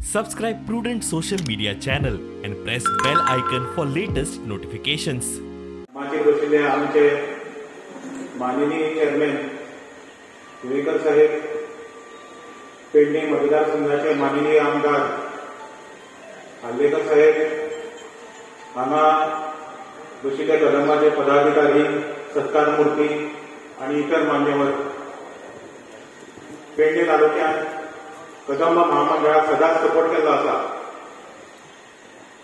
Subscribe Prudent social media channel and press bell icon for latest notifications. माचयेर बशिल्ले आमचे माननीय चेअरमॅन दिवेकर साहेब, पेडणे मतदारसंघाचे माननीय आमदार आर्लेकर साहेब, हांगा बशिल्ले कदंबाचे पदाधिकारी, सत्कार मूर्ती आनी इतर मान्यवर, पेडणे तालुक्यांत कदंब महामंडळाक सदांच सपोर्ट केल्लो आसा.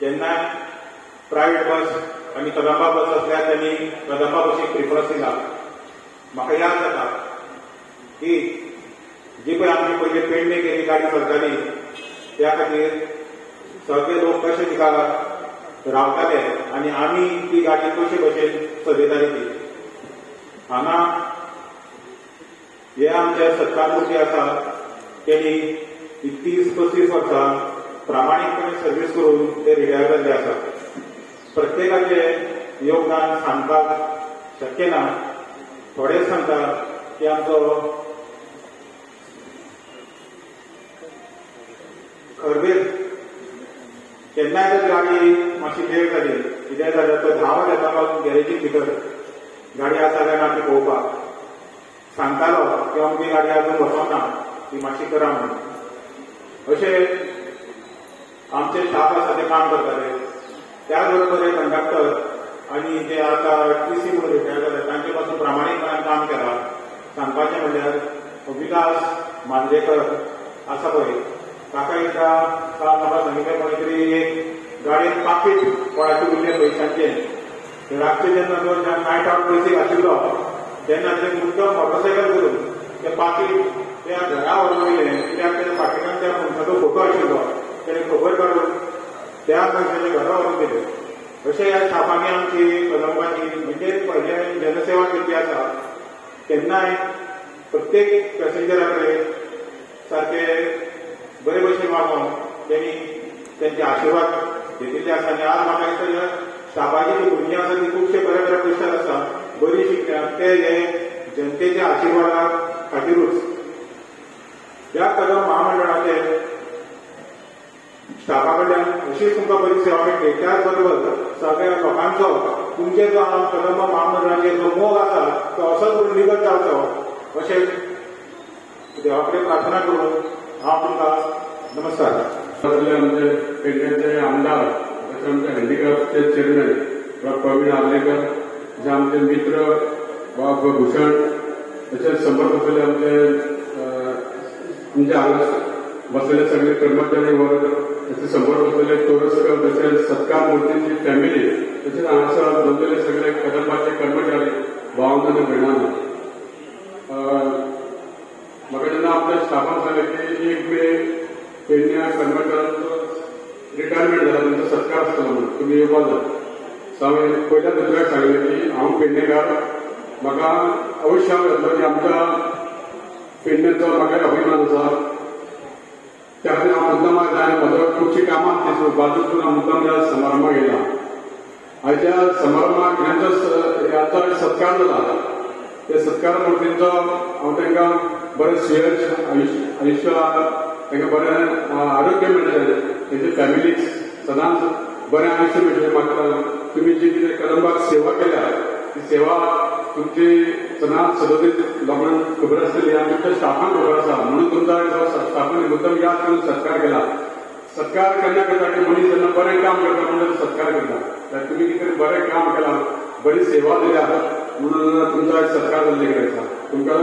जेन्ना प्रायव्हेट बस आनी कदंबा बस आसल्यार त्यांनी कदंबा बसीक प्रिफरन्स दिला. म्हाका याद जाता की जी पळय आमची पयली पेडणे केली गाडी चलताली त्या खातीर सगळे लोक कशे तिका रावताले आनी आमी ती गाडी कशे भशेन चलयताली ती. हांगा हे आमचे सत्कार मूर्ती आसा तेणी 30-35 वर्सां प्रामाणीकपणे सर्वीस करून ते रिटायर जाल्ले आसा. प्रत्येकाचे योगदान सांगपाक शक्य ना. थोडेच सांगता की आमचो खरबेर केन्नाय जर गाडी मातशी लेट जाली कितेंय जाल्यार तो धांवत येतालो गॅरेजीक भितर गाडी आसा काय ना ती पळोवपाक. सांगतालो की आमची गाडी अजून वचोंक ना, ती मातशी करा म्हणून. अशे आमचे स्टाफ आसा ते काम करताले. त्याच बरोबर हे कंडक्टर आनी जे आतां टीसी म्हणून रिटायर जाले तांचे पासून प्रामाणीकपणान काम केलां. सांगपाचें म्हणल्यार विकास मांद्रेकर आसा पळय, ताका एकदां काल म्हाका सांगिल्लें कोणी तरी एक गाडयेन पाकीट कोणाचें उरलें पयशांचें. रातचें जेन्ना तो नायट आवट पयशे आशिल्लो तेन्ना ते मुद्दम मोटरसायकल करून तें पाकीट त्या घरा व्हरून वयलें. कित्याक त्या पाकिटान त्या मनशाचो फोटो आशिल्लो. तेणें खबर काडून त्या मनशाच्या घरा व्हरून दिलें. अशें ह्या स्टाफांनी आमची कदंबाची म्हणजे पयलें जनसेवा केल्ली आसा. केन्नाय प्रत्येक पॅसेंजरा कडेन सारके बरे भशेन वागोवन तेणी तेंचे आशिर्वाद घेतिल्ले आसा. आनी आज म्हाका दिसता स्टाफाची जी भुरगीं आसा ती खुबशे बरे बरे पयशार आसा, बरी शिकल्या, ते हे जनतेच्या आशिर्वादा खातीरूच. ह्या कदंब महामंडळाचे स्टाफा कडल्यान अशीच तुमकां बरी सेवा मेळटली. त्याच बरोबर सगळ्या लोकांचो तुमचे जो कदंब महामंडळाचेर जो मोग आसा तो असोच निगत जावचो अशें देवा कडेन प्रार्थना करून हांव तुमकां नमस्कार. आमचे पेडण्याचे आमदार तशें आमचे हँडिक्राफ्टचे चेअरमॅन प्रवीण आर्लेकर, तशें आमचे मित्र बाब भूषण, तशेंच समोर बसलेले आमचे तुमच्या हांगा बसलेले सगळे कर्मचारी वर्ग, तशें समोर बसलेले तोरस्कर, तशेंच सत्कार मूर्तीची फॅमिली, तशेंच हांगासर जमलेले सगळे कदंबाचे कर्मचारी भावांनो आनी भयणांनो, म्हाका जेन्ना आमच्या स्टाफान सांगलें की 1 मे पेडण्या कर्मचाऱ्यांचो रिटायरमेंट जाला, तांचो सत्कार आसतलो म्हणून तुमी येवपा जाय. सो हांवें पयल्या दुसऱ्याक सांगलें की हांव पेडणेकार, म्हाका अवश्य हांव येतलो की आमच्या पेडण्याचो म्हाका अभिमान आसा. त्या खातीर हांव मुद्दमाक जाय. म्हजो खुबशीं कामां आसली बाजूक हांव मुद्दम ह्या समारंभाक येयला. आयच्या समारंभाक ह्यांचो सत्कार जाला. त्या सत्कार मूर्तींचो हांव तांकां बरें सुयश आयुश्य, तांकां बरें आरोग्य मेळचें, तेंच्या फॅमिलीक सदांच बरें आयुश्य मेळचें मागता. तुमी जी कितें कदंबाक सेवा केल्या ती सेवा तुमची सदांच सदोदीत लोकांक खबर आसतली आनी तुमच्या स्टाफांक खबर आसा म्हणून तुमच्या स्टाफान मुद्दम याद करून सत्कार केला. सत्कार केन्ना करता की मनीस जेन्ना बरें काम करता म्हणून सत्कार करता. तर तुमी कितें बरें काम केलां, बरी सेवा दिल्या म्हणून तुमचो आयज सत्कार जाल्ले कडेन आसा. तुमकां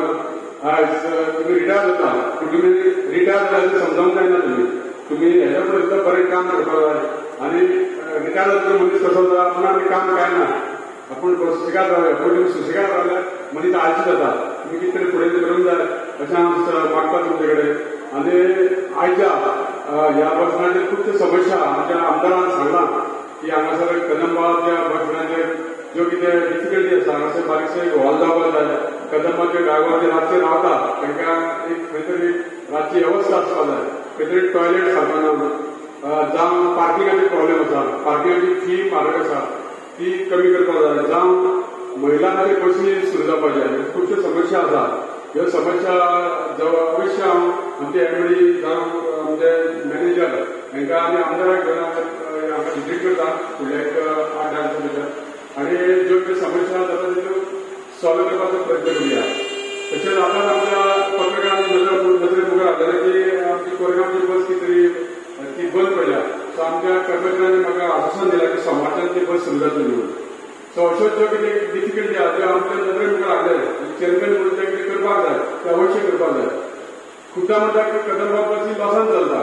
आयज तुमी रिटायर जाता पूण तुमी रिटायर जाल्यार समजावंक जायना. तुमी हेच्या फुडें बरें काम करपाक जाय. आनी रिटायर जातलो मनीस कसो जाता, पूण आमी काम कांय ना, आपूण सुसेगाद रावया. पूण तुमी सुसेगाद रावल्यार मनीस आळशी जाता. तुमी कितें तरी फुडें करूंक जाय अशें हांव मागता तुमचे कडेन. आनी आयच्या ह्या बस स्टँडाचेर खुबश्यो समस्या आमच्या आमदारान सांगलां की हांगासर कदंबाच्या बस स्टँडाचेर ज्यो कितें डिफिकल्टी आसा, हांगासर बारीकशे एक हॉल जावपाक जाय. कदंबाचे ड्रायव्हर जे रातचे रावता तांकां एक खंय तरी रातची वेवस्था आसपाक जाय. खंय तरी टॉयलेट सारको ना, जावं पार्किंगाचे प्रॉब्लेम आसा, पार्किंगाची फी म्हारग आसा ती कमी करपाक जाय. जावं महिलां खातीर बसी सुरू जावपाक जाय. खुबश्यो समस्या आसा. ह्यो समस्या अवश्य हांव आमचे एमडी जावं आमचे मॅनेजर हांकां आमी आमदाराक घेवन हांगा विजीट करता फुडल्या एक 8-10 दिसां भितर आनी ज्यो कितें समस्या जाता त्यो सॉल्व करपाचो प्रयत्न करुया. तशेंच आतां आमच्या पत्रकारांनी नजरे मुखार हाडलें की आमची कोरगांवची बस कितें तरी ती बंद पडल्या. सो आमच्या कर्मचाऱ्यांनी म्हाका आश्वासन दिलां की सोमारच्यान ती बस सुरू जातली म्हणून. सो अश्यो ज्यो कितें डिफिकल्टी आसा त्यो आमच्या नदरे मुखार हाडले चेअरमॅन म्हणून तें कितें करपाक जाय तें अवश्य करपाक जाय. खुबदां म्हणटा की कदंबा बस ही लॉसान चलता.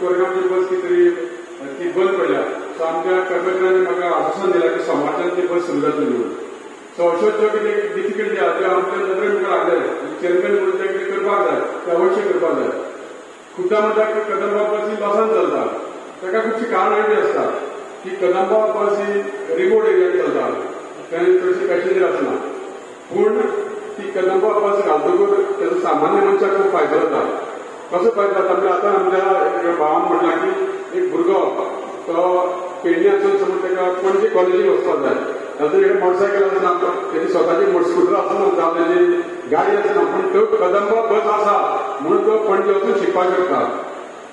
कोरगांवची बस कितें तरी ती बंद पडल्या. सो आमच्या कर्मचाऱ्यांनी म्हाका आश्वासन दिलां की सोमारच्यान ती बस सुरू जातली म्हणून. सो अश्यो ज्यो कितें डिफिकल्टी आसा त्यो आमच्या नदरे मुखार हाडले चेअरमॅन म्हणून तें कितें करपाक जाय तें अवश्य करपाक जाय. खुबदां म्हणटा की कदंबा बस ही लॉसान चलता. ताका खुबशीं कारणां बी आसता की कदंबा बस ही रिमोट एरियान चलता, थंय चडशी पॅसेंजर आसना. पूण ती कदंबा बस घालतकूच ताचो सामान्य मनशाक खूब फायदो जाता. कसो फायदो जाता म्हणजे आतां आमच्या भावान म्हणलां की एक भुरगो तो पेडणे आसून समज ताका पणजे कॉलेजीक वचपाक जाय, ताजो एक मोटरसायकल आसना, तेजी स्वताची स्कुटर आसना, जावं तेजी गाडी आसना, पूण त्यो कदंबा बस आसा म्हणून तो पणजे वचून शिकपाक शकता.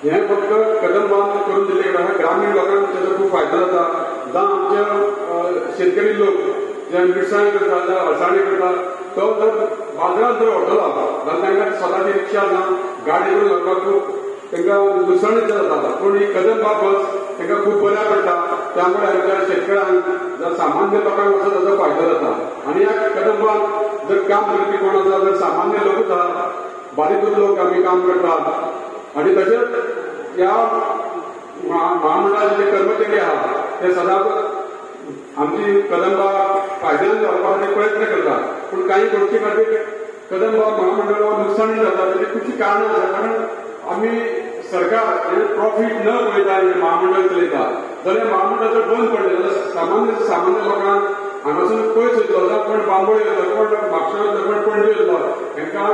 हें फक्त कदंबान करून दिल्लें कडेन ग्रामीण लोकांक ताचो खूब फायदो जाता. जावं आमच्या शेतकरी लोक जे मिरसांग करता जावं अळसाणी करता तो जर बाजारांत जर व्हरतलो जाल्यार तांकां स्वताची रिक्षा ना, गाडी करून व्हरपाक खूब तांकां लुकसाणीच जाता. पूण ही कदंबा बस तांकां खूब बऱ्याक पडटा. त्यामुळे आमच्या शेतकऱ्यांक जर सामान्य लोकांक वचत ताचो फायदो जाता. आनी ह्या कदंबान जर काम करपी कोण आसा जर सामान्य लोकूच आसा, बारीकूच लोक आमी काम करतात. आनी तशेंच ह्या महामंडळाचे जे कर्मचारी आहा ते सदांच आमची कदंबा फायद्यान जावपा खातीर प्रयत्न करतात. पूण काही गोष्टी खातीर कदंबा महामंडळावर नुकसानूय जाता. ताची खुबशीं कारणां आसा. कारण आमी सरकार हे प्रॉफीट न पळयता हें महामंडळ चलयता. जाल्यार महामंडळ जर बंद पडलें जाल्यार सामान्य सामान्य लोकांक हांगासून पयस वयतलो, जावं कोण बांबोळे वयतलो, कोण म्हापशा वयतलो, कोण पणजे वयतलो, हांकां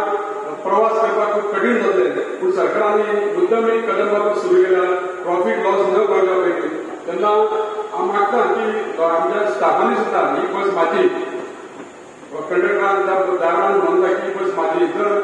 प्रवास करपाक खूब कठीण जातलें. पूण सरकारान मुद्दम एक कदंबा सुरू केल्या प्रॉफीट लॉस न पळयता पैकी. तेन्ना हांव मागता की आमच्या स्टाफांनी सुद्दां ही बस म्हाजी, कंडक्टरान ड्रायव्हरान म्हणूंक जाय की बस म्हाजी. जर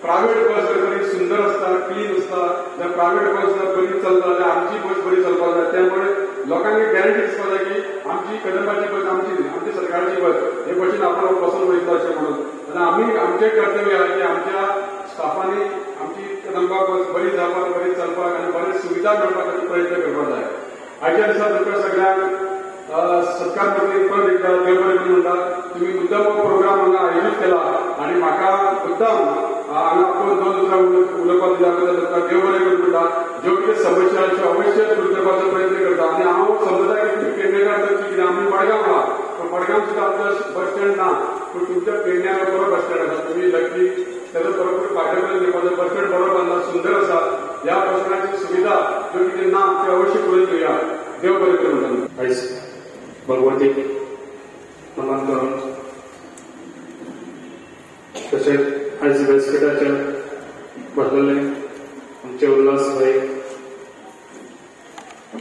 प्रायव्हेट बस जर बरी सुंदर आसता, क्लीन आसता, जर प्रायव्हेट बस जर बरी चलता जाल्यार आमची बस बरी चलपाक जाय. त्यामुळे लोकांक एक गॅरंटी दिसपाक जाय की आमची कदंबाची बस आमची, आमची सरकारची बस हे बशीन आपण बसून वयतलो अशें म्हणून. आनी आमी आमचें कर्तव्य आहा की आमच्या स्टाफांनी आमची कदंबा बस बरी जावपाक, बरी चलपाक आनी बरी सुविधा मेळपा खातीर प्रयत्न करपाक जाय. आयच्या दिसा तुमकां सगळ्यांक सत्कार मंत्री परत एकदा देव बरें करूं म्हणटा. तुमी मुद्दम हो प्रोग्राम हांगा आयोजीत केला आनी म्हाका मुद्दम हांगा आपोवन 2 उतरां उलोवपाक दिला तुमकां देव बरें करूं म्हणटा. ज्यो कितें समस्या आसा अवश्य दूर करपाचो प्रयत्न करता. आनी हांव समजता की तुमी पेडणेकार तर कितें आमी मडगांव आहा, पूण मडगांव सुद्दां आमचो बस स्टँड ना, पूण तुमच्या पेडण्यां बरो बस स्टँड आसा. तुमी लकी ताचो बरोबर फायदो करून घेवपाचो. बस स्टँड बरो बांदला, सुंदर आसा. ह्या बस स्टँडाची सुविधा ज्यो कितें ना त्यो अवश्य करून घेवया. देव बरें करूं म्हणटा. आयज भगवतीक नमन करून तशेंच आयज व्यासपिठाचेर बसलेले आमचे उल्हास भाई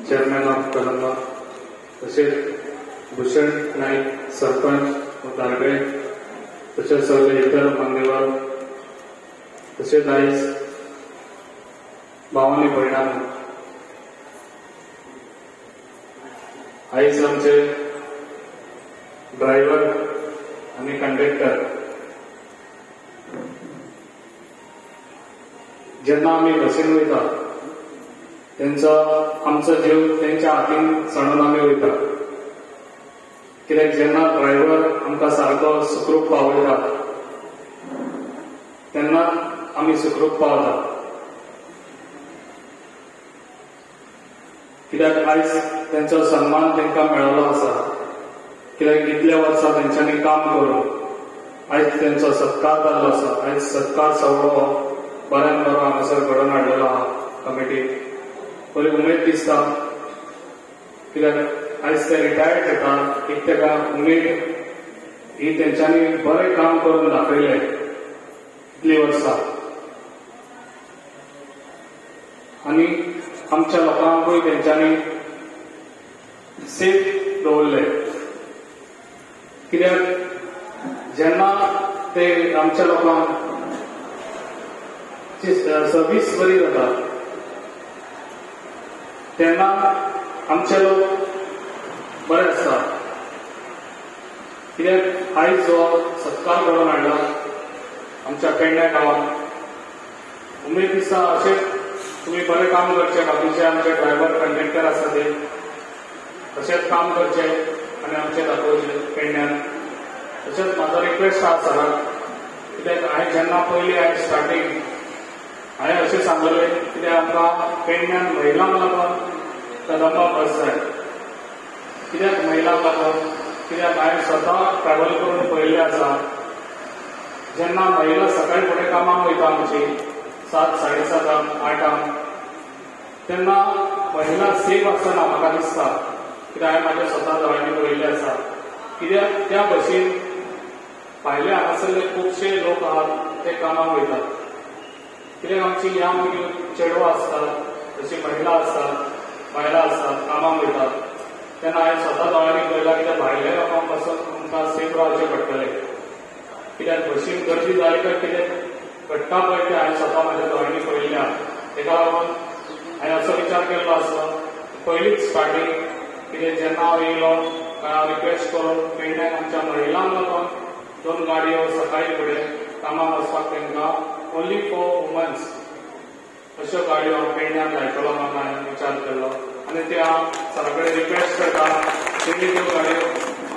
चेअरमॅन ऑफ कदंबा, तशेंच भूषण नाईक सरपंच दारगळे, तशेंच सगळे इतर मान्यवर, तशेंच आयज भावांनी भयणांनो, आयज आमचे ड्रायव्हर आनी कंडक्टर जेन्ना आमी बसीन वयता तेंचो आमचो जीव तेंच्या हातीन सांडून आमी वयता. कित्याक जेन्ना ड्रायव्हर आमकां सारको सुखरूप पावयता तेन्ना आमी सुखरूप पावता. कित्याक आयज तेंचो सन्मान तांकां मेळिल्लो आसा. कित्याक इतल्या वर्सां तेंच्यांनी काम करून आयज तेंचो सत्कार जाल्लो आसा. आयज सत्कार सगळो बऱ्यान बरो हांगासर घडोवन हाडलेलो आहा कमिटीक. बरी उमेद दिसता कित्याक आयज ते रिटायर्ड जाता, एक ताका उमेद ही तेंच्यांनी बरें काम करून दाखयलें इतलीं वर्सां. आनी आमच्या लोकांकूय तेंच्यांनी सेफ दवरले. कित्याक जेन्ना ते आमच्या लोकांक सर्वीस बरी जाता तेन्ना आमचे लोक बरे आसता. कित्याक आयज जो सत्कार घडोवन हाडला आमच्या पेडण्या गांवांत, उमेद दिसता अशें तुमी बरें काम करचें. बाकीचे आमचे ड्रायव्हर कंडक्टर आसा ते तशेंच काम करचें आनी आमचें दाखोवचें पेडण्यान. तशेंच म्हाजो रिक्वेस्ट आसा सराक, कित्याक हांवें जेन्ना पयलीं हांवें स्टार्टींग हांवें अशें सांगलें कित्याक आमकां पेडण्यान महिलांक लागून कदंबा बस जाय. कित्याक महिलांक लागून, कित्याक हांवें स्वता ट्रॅव्हल करून पळयल्लें आसा. जेन्ना महिला सकाळी फुडें कामाक वयता आमची 7, 7:30, 8 तेन्ना महिला सेफ आसना म्हाका दिसता. कित्याक हांवें म्हाज्या स्वता दोळ्यांनी पळयल्लें आसा. कित्याक त्या बशीन भायले हांगासरले खुबशे लोक आहात ते कामाक वयतात. कित्याक आमची यंग चेडवां आसतात, तशी महिला आसतात, बायलां आसतात, कामाक वयतात. तेन्ना हांवें स्वता दोळ्यांनी पळयलां कित्याक भायल्या लोकां पासून आमकां सेफ रावचें पडटलें. कित्याक बशीन गर्दी जाली काय कितें घडटा पळय तें हांवें स्वता म्हाज्या दोळ्यांनी पळयल्लें आसा. तेका लागून हांवें असो विचार केल्लो आसलो पयलींच स्टार्टींग कितें जेन्ना हांव येयलो काय हांव रिक्वेस्ट करून पेडण्याक आमच्या महिलांक लागून 2 गाडयो सकाळी फुडें कामाक वचपाक तांकां ओन्ली फॉर वुमन्स अश्यो गाडयो हांव पेडण्याक लायतलो म्हणून हांवें विचार केल्लो. आनी ते हांव सरा कडेन रिक्वेस्ट करता तेणी त्यो गाडयो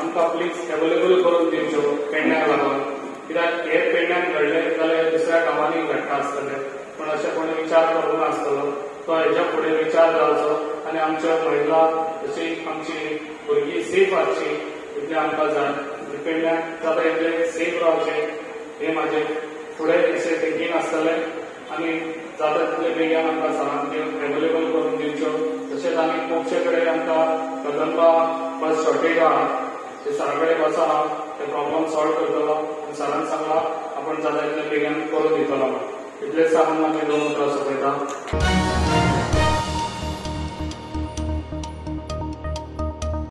आमकां प्लीज अवेलेबल करून दिवच्यो पेडण्याक लागून. कित्याक हे पेडण्यान घडलें जाल्यार दुसऱ्या गांवांनी घडटा आसतलें, पूण अशें कोणी विचार करूंक नासतलो. तो हेच्या फुडें विचार जावचो आनी आमच्यो महिला तशी आमची भुरगीं सेफ आसची इतलें आमकां जाय. पेडण्यान जाता इतलें सेफ रावचें हें म्हाजें फुडें अशें थिंकींग आसतलें आनी जाता तितले बेगीन आमकां सरान त्यो अवेलेबल करून दिवच्यो. तशेंच आनी खुबशे कडेन आमकां कदंबा बस शॉर्टेज आहा, ते सरा कडेन वचोन हांव ते प्रॉब्लम सॉल्व करतलो आनी सरान सांगलां आपूण जाता तितले बेगीन करून दितलो. इतलेंच सांगून म्हाजें 2 उतरां सोंपयता.